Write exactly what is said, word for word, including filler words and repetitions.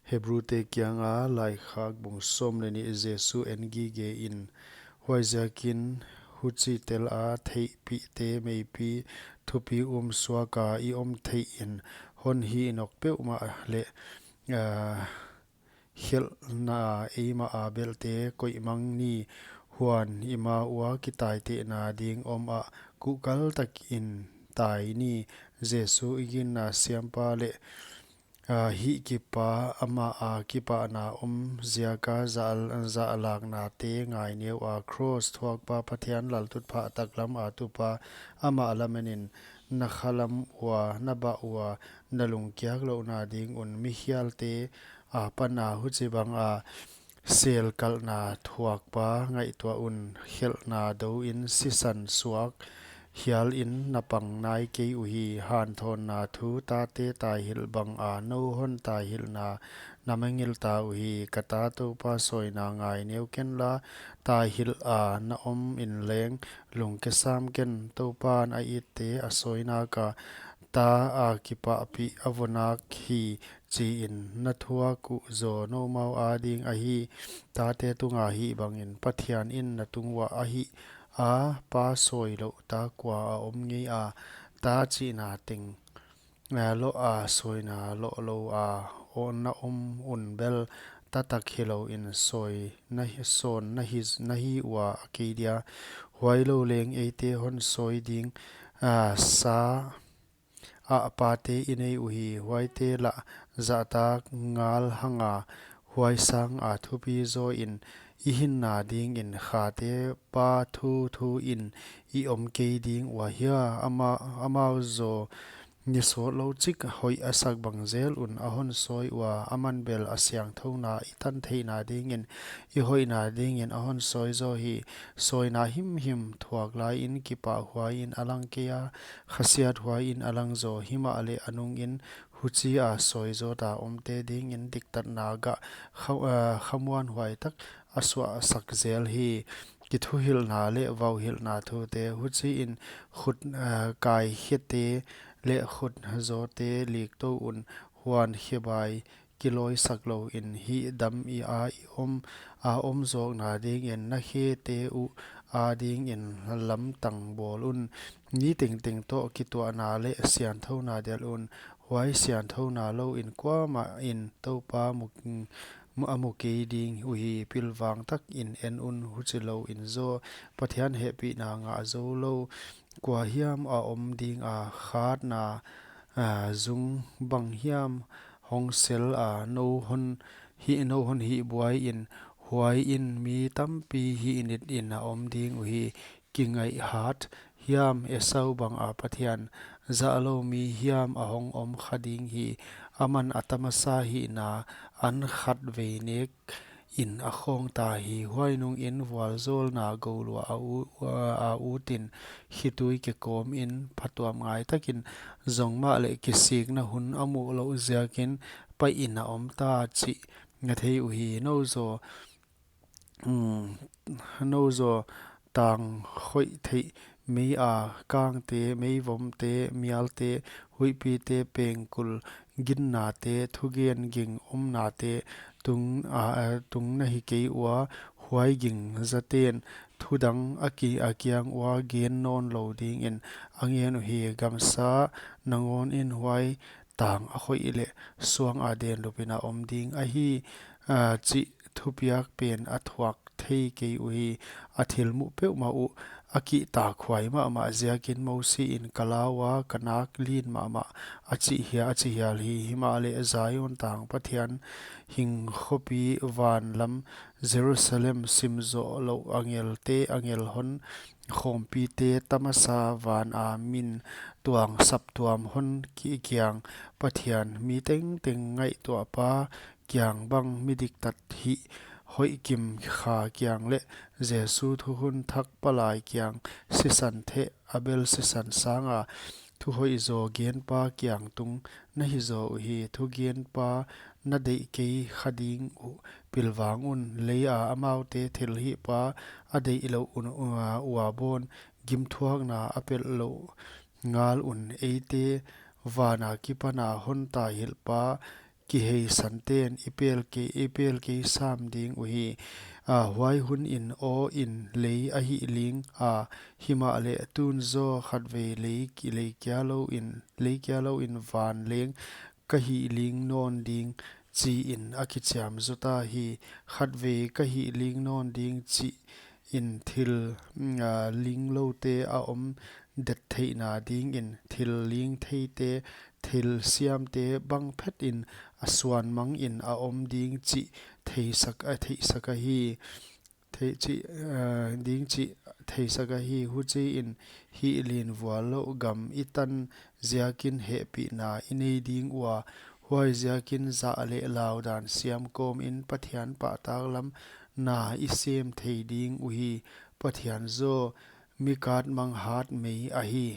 Hebrute kianga laikhak bung sawm leh nih. Jesu en gige in. Huaiziakin huchi tel a theihpihte meipi thupi um suaka i om theihin hon hih nop peuhmah leh, ah, khelhna eimah a belte koih mang ni. Huan i ma ua kitaitehna ding om ah kuhkal takin tai ni. Jesu i ginna siampa leh, ah, hihkip pa, amah a kipahna om ziaka zah-, zahlaknate ngaineu a, Cross thuakpa, Pathian laltutphah taklam a tupa, amah lamenin na khalam ua, na bah ua, na lungkiak louhna ding un mikhialte a pana huchibang a selkalhna thuakpa ngaihtuah un. Khelhna dou in sisan suak hial in na pang nai kei uhi. Hanthawnna thu, tate taihilh bang a nou hon taihilhna na mangngilh ta uhi. Ka ta Toupa, sawina ngaineu ken la, taihilh a na om in leng lungke sam ken. Toupan a itte a sawi nak a, ta a kipahpih a vo nak hi, chiin na thuak uh zaw noumau ading ahi. Tate tunga hih bangin Pathian in na tung uah a hih a, pa sawi louh ta kua a om ngei a? Ta chihna teng, eh, loh a, sawina loh lou a, aw, na om un bel, ta tak hilou in sawi na hi, sawn na hi, na hi ua a kei dia. Huai lou leng eite hon sawi ding, ah, sa ah pate i nei uhi. Huaite lah zahtak ngal hang a, huai sang a thupi zaw in i hinna dingin khate pa thu thu in i om kei ding ua hia? Ama, amau zaw ni sawt lou chik hoih a sak bang zel un a hon sawi ua, aman bel a siangthouna i tan theihna dingin, i hoihna dingin a hon sawi zaw hi. Sawina himhim thuak lai in kipahhuai in a lang kei a, khasiathuai in a lang zaw. Himahleh a nungin huchi a sawi zawta omte dingin diktatna gah kha-, eh, khamuanhuai tak a suahsak zel hi. Kithuhilhna leh vauhilhna thute, huchiin khut, eh, kaikhete leh khut zawte liktou un, huan khebai kilawisak lou in, hihdam i a i om, a om zawkna dingin na khete uh adingin lamtang bawl un. Mi tengteng toh kituahna leh sianthouna delh un. Huai sianthouna lou in kuamah in Toupa mu, mu, a mu kei ding uhi. Pilvang tak in en un, huchilou in zaw Pathian hehpihna ngah zou lou kua hiam a om ding a? Khatna, ah, zung bang hiam hong sel a, nou hon hih, nou hon hihbuai in, huai in mi tampi hihnit in a om ding uhi. Kingaih hat hiam Esau bang a Pathian? Zahlou mi hiam a hong om kha ding hi. Aman a tamasa hihna an khatvei nek in a khawng ta hi. Huai nungin vualzawlna gouluah a u-, a, a utin, khitui kikawm in phatuam ngai takin, zong mahleh kisikna hun a muh louh ziakin pai in a om ta chih na thei uhi. Nou zaw, um, nou zaw tang khoih theih mei a kangte, meivomte, mialte, huihpite, pengkul ginnate, thugen ging omnate tung, a, a, tung na hi kei ua, huai ging zaten thudang a ki, a kiang ua gen nawn lou dingin a ngen uhi. Gamsa nangawn in huai tang a khoih leh suang a den lupin a om ding ahi, a, chih thupiak pen a thuak thei kei uhi. A thil muh peuhmah uh a kihtakhuai mahmah ziakin Mosi in ka lau a, ka nak lin mahmah a chih hia, a chi hial hi. Himahleh Zion tang Pathian hing khopi, van lam Jerusalem, sim zoh louh angelte angel hon khawmpite, tamasa van a min tuang saptuam hon ki kiang Pathian, mi tengteng ngaihtuahpa kiang bang, mi diktat hih hoih kim kha kiang leh Jesu thukhun thak palai kiang, sisan theh Abel sisan sanga thuhoih zaw genpa kiang tung na hi zaw uhi. Thugenpa na deih kei kha ding uh pilvang un. Lei a amaute thilhihpa a deih louh un, ua, ua bawn gimthuakna a pelh louh ngal un. Eite vana kipana hon taihilhpa kiheisanten i pelkei, i pelkei sam ding uhi. A, huai hunin aw in lei a hihling a, himahleh tun zaw khatvei lei ki-, lei kia lou in, lei kia lou in van leng ka hihling nawn ding, chi in a kichiam zota hi. Khatvei ka hihling nawn ding chi in thil, mm, a, lingloute a om det theihna dingin thil ling theite, thil siamte bang phetin a suan mangin a om ding chih theisak, a theisak ahi. Thei chih, a, ding chih theisak ahi. Huchiin hih lianvual louh gam i tan ziakin hehpihna i nei ding ua, huaiziakin zah leh laudan siam kawmin Pathian pahtaklam na i sem thei ding uhi. Pathian zaw mi katmang hat mei ahi.